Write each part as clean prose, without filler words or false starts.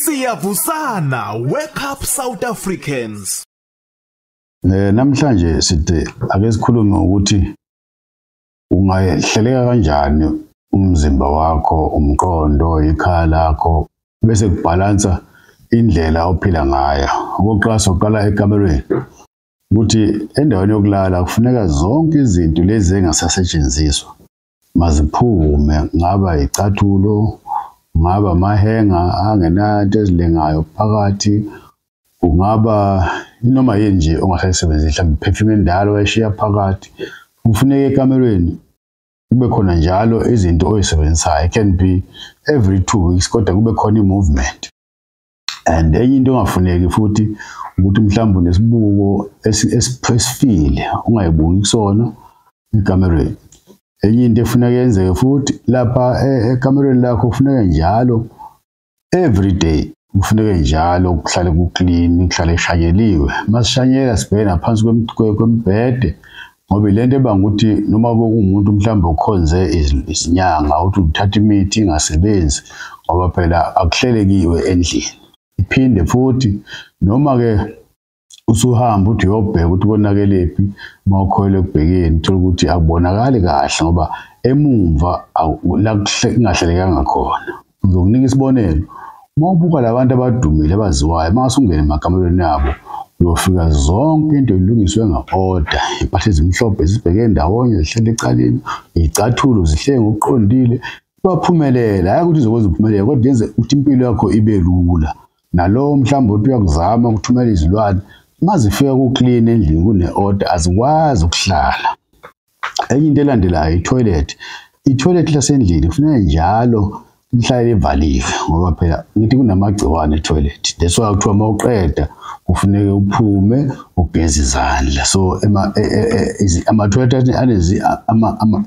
Siyavusana, wake up South Africans. Namhlanje sithi ake sikhulume ukuthi ungahleleka kanjani umzimba wakho, umqondo, ikhaya lakho, bese kubhalansa indlela ophila ngayo. Okokuqala soqala ekamerweni, ukuthi endaweni yokulala kufuneka zonke izinto lezi engasasetshenziswa maziphume, ngaba icathulo, ngaba amahenga angenanto ezilengayo phakathi, kungaba noma yini nje ongasayisebenzisi, mhlawumbe perfume endala oyishiya phakathi. Kufuneka ekamerweni kube khona njalo izinto oyisebenzisayo. It can be every 2 weeks, kodwa kube khona i-movement. And enye into engafuneki futhi ukuthi mhlawumbe unesibuko esifile ungayibuki kusona ekamerweni. Enye into efuneka yenzeke futhi lapha ekamerweni lakho, kufuneka njalo every day, kufuneka njalo kuhlale ku-clean, kuhlale kushanyeliwe. Masishanyela sibheke ngaphansi kwembhede, ngoba lento ebanga ukuthi noma kuwumuntu mhlawumbe ukhonze izinyanga uthi uthatha imithi ingasebenzi, ngoba phela akuhlelekiwe endlini. Iphinde futhi noma-ke usuhamba uthi uyobheka ukuthi konakelephi, uma ukholelwa ekubhekeni uthola ukuthi akubonakali kahle ngoba emumva la kungahlelekanga khona. Ngizokunika isibonelo, uma ubuka labantu abadumile abaziwayo, uma usungena emakamerweni abo uyofika zonke into ilungiswe nge-order, impahla ezimhlophe zibheke ndawonye, zihlele ecaleni, iy'cathulo zihlele ngokuqondile. Baphumelela, hhayi ukuthi izokwenza uphumelele, kodwa yenze ukuthi impilo yakho ibe lula. Nalowo mhlawumbe uthi uyakuzama ukuthumela izilwane, uma zifika ku-clean endlini kune-order, azikwazi ukuhlala. Enye into elandelayo i-toilet. I-toilet lasendlini kufuneka njalo lihlale livaliwe, ngoba phela ngithi kunamagciwane e-toilet. That's why kuthiwa uma uqeda kufuneka uphume ugeze izandla. So ama-toilet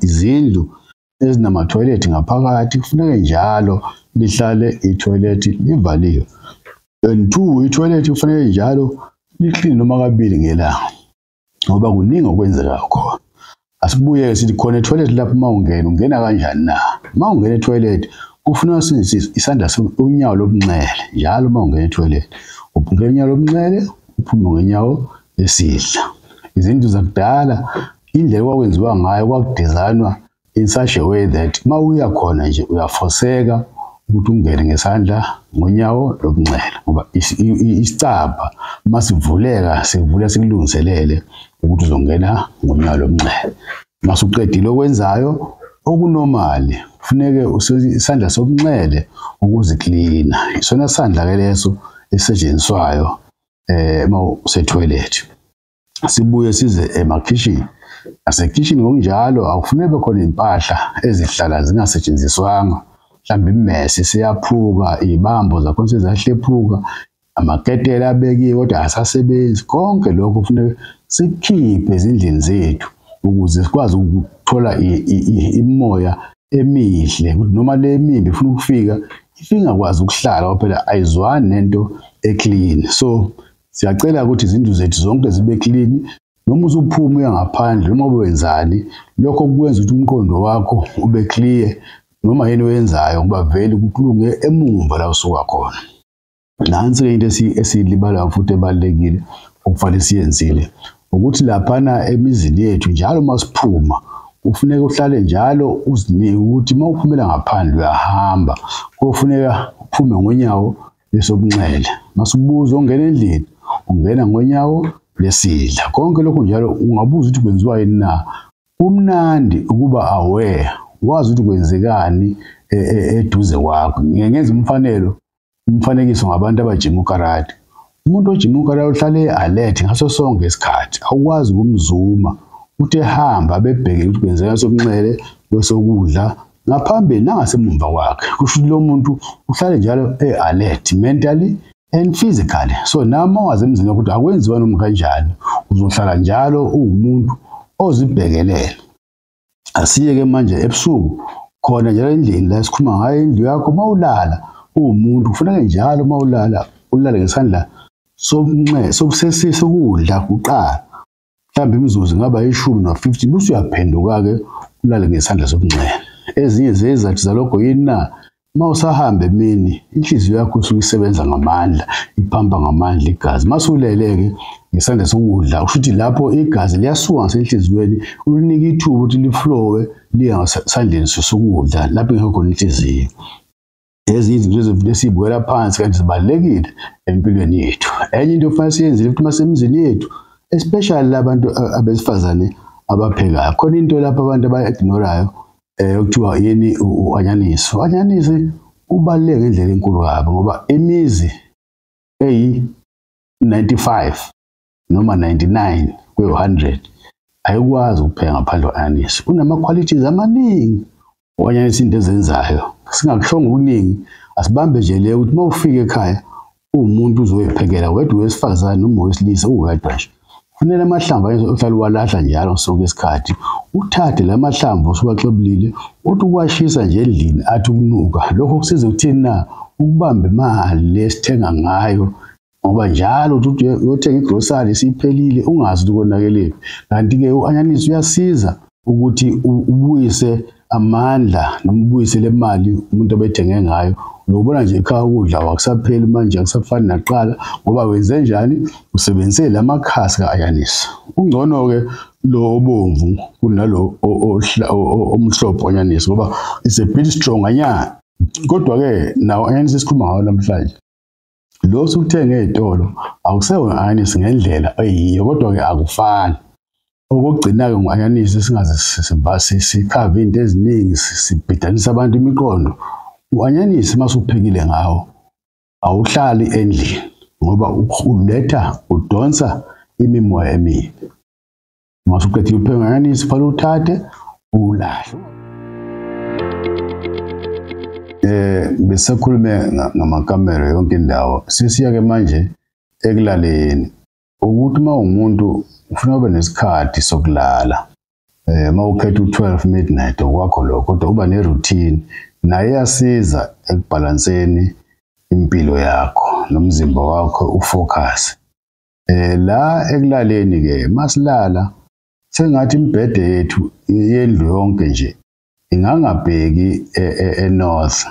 izindlu ezinama-toilet ngaphakathi kufuneka njalo lihlale i-toilet livaliwe. And 2, i-toilet kufanele njalo li-clean noma kabili ngelanga, ngoba kuningi okwenzeka khona. Asibuye sithi khona e-toilet lapho uma ungena, ungena kanjani na? Uma ungena e-toilet kufuneka usebenzise isandla unyawo lobunxele njalo. Uma ungena e-toilet ungena unyawo lobunxele, uphume ngenyawo lesidla. Izindlu zakudala indlela okwakwenziwa ngayo kwakudizayinwa in such a way that uma uya khona nje uyafoseka ukuthi ungene ngesandla ngonyawo lobunxele, ngoba isicabha masivuleka sivula sikulungiselele ukuthi uzongena ngonyawo lobunxele. Masuqedile okwenzayo okunormal, kufuneke usebenzise isandla sobunxele ukuziklina. Isona sandla ke leso esisetshenziswayo uma usetoilet. Sibuye size emakhishini. Nasekhishini ngokunjalo akufuneki kube khona impahla ezihlala zingasetshenziswanga, mhlawumbe imesi siyaphuka, iy'bambo zakhona seziyahlephuka, amaketela abekiwe kodwa asasebenzi. Konke lokho kufuneka sikukhiphe ezindlini zethu ukuze sikwazi ukuthola imimoya emihle, ukuthi noma le emibi ifuna ukufika ifike ingakwazi ukuhlala, ngoba phela ayizwani nento e-clean. So siyacela ukuthi izindlu zethu zonke zibe clean, noma usuphuma uya ngaphandle noma wenzani, lokho kwenza ukuthi umqondo wakho ube clear noma yini oyenzayo, ngoba vele kukulunge emumva la usuka khona. Nansi-ke into esiyilibalayo futhi ebalulekile okufanele siyenzile, ukuthi laphana emizini yethu njalo uma siphuma kufuneka uhlale njalo uzinike ukuthi uma uphumela ngaphandle uyahamba, kufuneka uphume ngonyawo lesobunxele, masubuza ungena endlini ungena ngonyawo lesidla. Konke lokhu njalo ungabuza ukuthi kwenziwa yini na. Kumnandi ukuba aware, wazi ukuthi kwenzekani eduze kwakho. Ngike ngenze umfanekiso ngabantu abajima ukarate. Umuntu ojima ukarate uhlale alert ngaso sonke isikhathi, awukwazi ukumzuma uthi ehamba abebheke ukuthi kwenzeka sobunxele kwesokudla ngaphambili nangasemumva kwakhe. Kusho ukuthi lo muntu uhlale njalo e-alert mentally and physically. So noma wazi emzini ukuthi akwenziwa noma kanjani, uzohlala njalo uwumuntu ozibhekelele. Asiyeke manje ebusuku khona njalo endlini la esikhuluma ngayo, indlu yakho uma ulala uwumuntu kufuneka njalo uma ulala ulale ngesandla sokudla kuqala, mhlawumbe imizuzu ingaba 10 no 15, bese uyaphenduka-ke ulale ngesandla sobunxele. Ezinye zezizathu zalokho yini na? Uma usahamba emini inhliziyo yakho usuke isebenza ngamandla, iphampa ngamandla igazi. Masulele-ke ngesandla sokudla, kusho ukuthi lapho igazi liyasuka ngasenhliziyweni, ulinike ithuba ukuthi liflowe liye ngasandleni sokudla lapho ingekho khona inhliziyo. Ezinye izinto esiyibukela phansi kanti zibalulekile empilweni yethu. Enye into okufanele siyenzile ukuthi masemizini yethu, especially labantu abesifazane abaphekayo, khona into lapho abantu abayi-ignorayo okuthiwa yini u-anyanisi. U-anyanisi ubaluleke ngendlela enkulu kabi ngoba imizi eyi-95 noma 99 kwe-100 ayikwazi ukupheka ngaphandle kwe-anyanisi. Unama-qualities amaningi u-anyanisi, into ezenzayo. Singakushongo okuningi, asibambe nje le ukuthi uma ufika ekhaya uwumuntu uzoyiphekela wedwa, owesifazane noma owesilisa uwedwa nje. Kufanele amahlamvu ohlala uwalahla njalo sonke isikhathi, uthathe la mahlamvu osuwaxebulile uthi ukuwashisa nje endlini athi ukunuka. Lokho kusiza ukuthini na? Ukubamba imali lesithenga ngayo, ngoba njalo uthi uyothenga igrosari isiphelile ungazi ukuthi konakelephi. Kanti-ke u-anyanisi uyasiza ukuthi ubuyise amandla noma ubuyise le mali umuntu obethenge ngayo. Uyobona nje ekhaya ukudla akusapheli manje, akusafani nakuqala ngoba wenze njani? Usebenzise lamakhasi ka-anyanisi. Ungcono-ke lo obomvu kunalo omhlophe anyanisi ngoba it's a bit stronganyana. Kodwa-ke nawo anyanisi esikhuluma ngawo namhlanje, lo osukuthenge ey'tolo akusewo anyanisi ngendlela eyiyo, kodwa-ke akufani. Okokugcina-ke ngo-anyanisi singaze sikhave into eziningi sibhidanise abantu imiqondo. U-anyanisi uma usuphekile ngawo awuhlali endlini ngoba uletha udonsa imimoya emibi. Uma usuqedile ukupheka ngo-anyanisi kufanele uthathe uwulahle. Besakhulume ngamakamero yonke indawo. Sesiya-ke manje ekulaleni. Ukuthi uma uwumuntu ufuna ube nesikhathi sokulala. Uma ukhetha u-12 midnight okwakho lokho, kodwa uba ne-routine naye iyasiza ekubhalanseni impilo yakho nomzimba wakho ufocus. La ekulaleni-ke masilala sengathi imibhede yethu yendlu yonke nje ingangabheki e-north,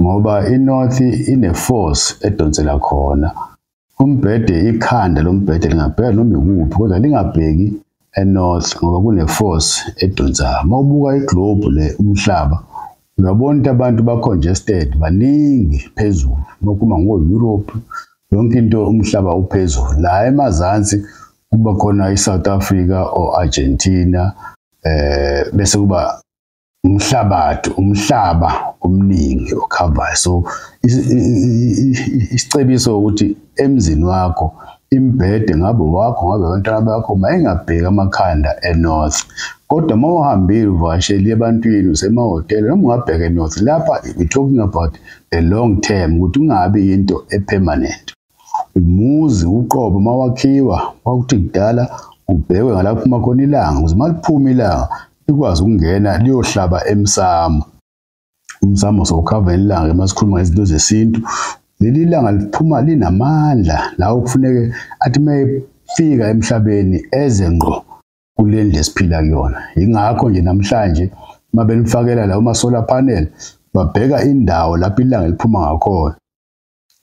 ngoba i-north ine-force edonsela khona. Umbhede, ikhanda lombhede lingabheka noma ikuphi, kodwa lingabheki e-north ngoba kune-force edonsayo. Uma ubuka i-globe le, umhlaba, uyabona ukuthi abantu ba-congested baningi phezulu. Uma ukhuluma ngo-Europe, yonke into umhlaba uphezulu. La emazansi kuba khona i-South Africa or Argentina, bese kuba umhlabathi, umhlaba omningi okhavayo. So isicebiso ukuthi emzini wakho imbhede ngabe wakho ngabe abantwana bakho mayingabheki amakhanda e-north. Kodwa uma uhambile uvakashele ebantwini usemahhotela noma ungabheka e-north, lapha we talking about the long term, ukuthi ungabi into e-permanent. Umuzi uqobo mawakhiwa kwakuthi kudala ubhekwe ngalapho kuphuma khona ilanga, ukuze uma liphuma ilanga likwazi ukungena liyohlaba emsamo. Umsamo sowukhava ilanga. Uma sikhuluma ngezinto zesintu, leli langa liphuma linamandla la okufuneke athi uma efika emhlabeni eze ngqo kule ndlu esiphila kuyona. Yingakho nje namhlanje uma benifakela lawo ma-solar panel babheka indawo lapho ilanga liphuma ngakhona.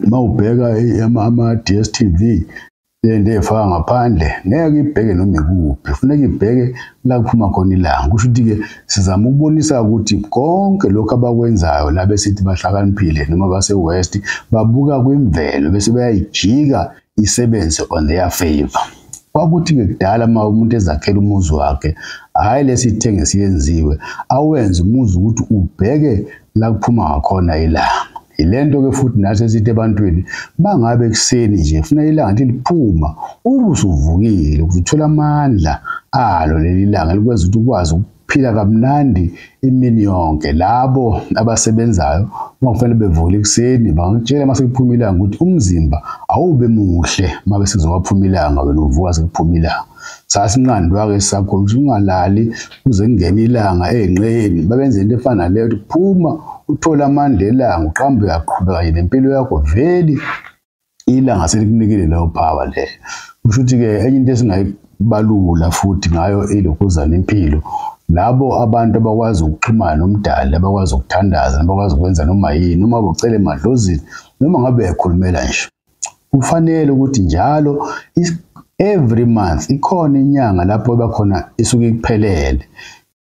Uma ubheka ama-DStv lento ey'faka ngaphandle ngeke ibheke noma ikuphi, kufuneka ibheke la kuphuma khona ilanga. Kusho ukuthi-ke sizama ukubonisa ukuthi konke lokhu abakwenzayo la besithi bahlakaniphile noma base-West, babuka kwimvelo bese bayayijika isebenze on their favor. Kwakuthi-ke kudala uma umuntu ezakhela umuzi wakhe, hhayi lesi sithenge siyenziwe, awenze umuzi ukuthi ubheke la kuphuma ngakhona ilanga. Ilento-ke futhi nathi esithi ebantwini, mangabe ekuseni nje ufuna ilanga liphuma, ube usuvukile ukuze uthole amandla alo leli langa likwenza ukuthi ukwazi ukuphila kamnandi imini yonke. Labo abasebenzayo uma kufanele bevuke ekuseni bangakutshela uma sekuphuma ilanga ukuthi umzimba awube muhle uma bese kuzowaphuma ilanga, wena uvuka sekuphuma ilanga. Sasinqandwa-ke sisakhula ukuthi ungalali kuze kungene ilanga ey'nqeni. Babenza into efana naleyo ukuthi phuma uthole amandla elanga, uqambe uyaqhubeka nje nempilo yakho, vele ilanga selikunikile leyo power leyo. Kusho ukuthi-ke enye into esingayibalula futhi ngayo ilokhuzana impilo Labo abantu abakwazi ukuxhumana nomdali, abakwazi ukuthandaza, abakwazi ukwenza noma yini, noma bocela emadlozini, noma ngabe uyakhulumela nje. Kufanele ukuthi njalo every month ikhona inyanga lapho bakhona isuke iphelele.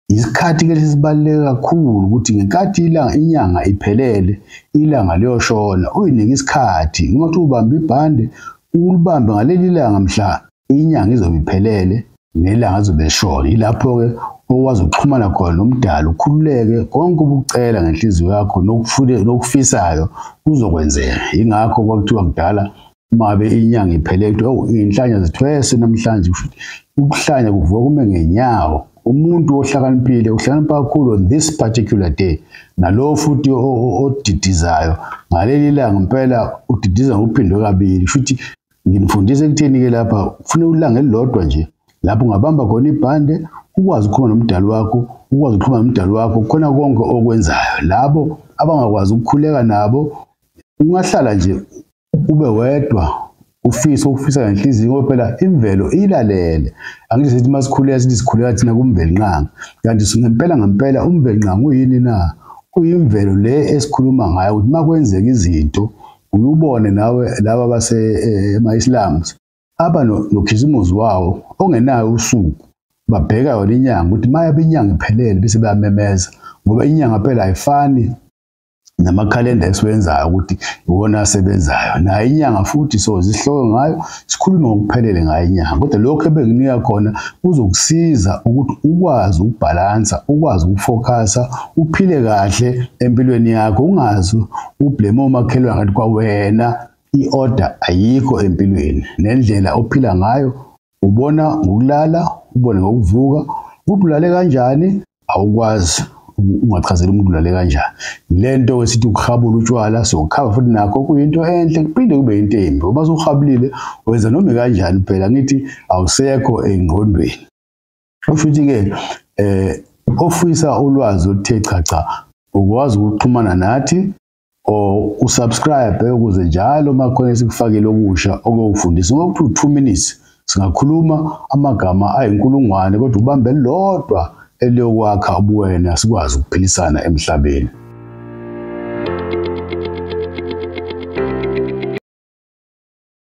Isikhathi ke lesibaluleke kakhulu ukuthi ngenkathi ilanga inyanga iphelele, ilanga liyoshona, uyinike isikhathi. Noma kuthi ubambe ibhande, ulibambe ngaleli langa mhla inyanga izobe iphelele nelanga lizobe lishona. Yilapho-ke okwazi ukuxhumana khona nomdali, ukhululeke konke obukucela ngenhliziyo yakho nokufisayo kuzokwenzeka. Yingakho kwakuthiwa kudala uma ngabe inyanga iphelele kuthiwa oh iy'nhlanya zithwese namhlanje, ukuhlanya kuvuka kume ngenyawo. Umuntu ohlakaniphile uhlakanipha kakhulu on this particular day, nalo futhi odidizayo ngaleli langa impela udidiza ngokuphindwe kabili. Futhi nginifundisa ekutheni-ke lapha kufuneka ilanga elilodwa nje lapho ungabamba khona ibhande, ukwazi ukukhuluma nomdali wakho, ukwazi ukuxhumana nomdali wakho khona konke okwenzayo. Labo abangakwazi ukukhuleka nabo, ungahlala nje ube wedwa ufise ukufisa ngenhliziyo, ngoba phela imvelo ilalele. Angithi sithi masikhuleka sithi sikhuleka thina kuMvelinqangi, kanti ngempela ngempela uMvelinqangi uyini na? Kuyimvelo le esikhuluma ngayo ukuthi makwenzeka izinto uyubone nawe laba base ema-Islams aba nokhisimuzi wawo ongenayo usuku, babheka yona inyanga ukuthi mayabe inyanga iphelele bese bayamemeza, ngoba inyanga phela ayifani namakhalenda esiwenzayo ukuthi iwona asebenzayo. Nayo inyanga futhi so zisihloko ngayo, sikhulume ngokuphelele ngayo inyanga. Kodwa lokho ebenginika khona kuzokusiza ukuthi ukwazi ukubhalansa, ukwazi ukufocusa, uphile kahle empilweni yakho, ungazi ublame omakhelwane ngathi kwawena i-order ayikho empilweni. Nendlela ophila ngayo ubona ngokulala, ubone ngokuvuka, ukuthi ulale kanjani awukwazi ungachazela umuntu ulale kanjani. Lento esithi ukuhabula utshwala sokukhava futhi nakho kuyinto enhle, kuphinde kube into embi. Uma usuhabulile wenza noma kanjani, phela ngithi awusekho engqondweni. Kusho ukuthi-ke ofisa ulwazi oluthe chacha ukwazi ukuxhumana nathi or usubscribe ukuze njalo uma khona esikufakile okusha okufundisa. Ngoba kuthi 2 minutes singakhuluma amagama ayinkulungwane, kodwa ubambe lodwa eliyokwakha ubuwena sikwazi ukuphilisana emhlabeni.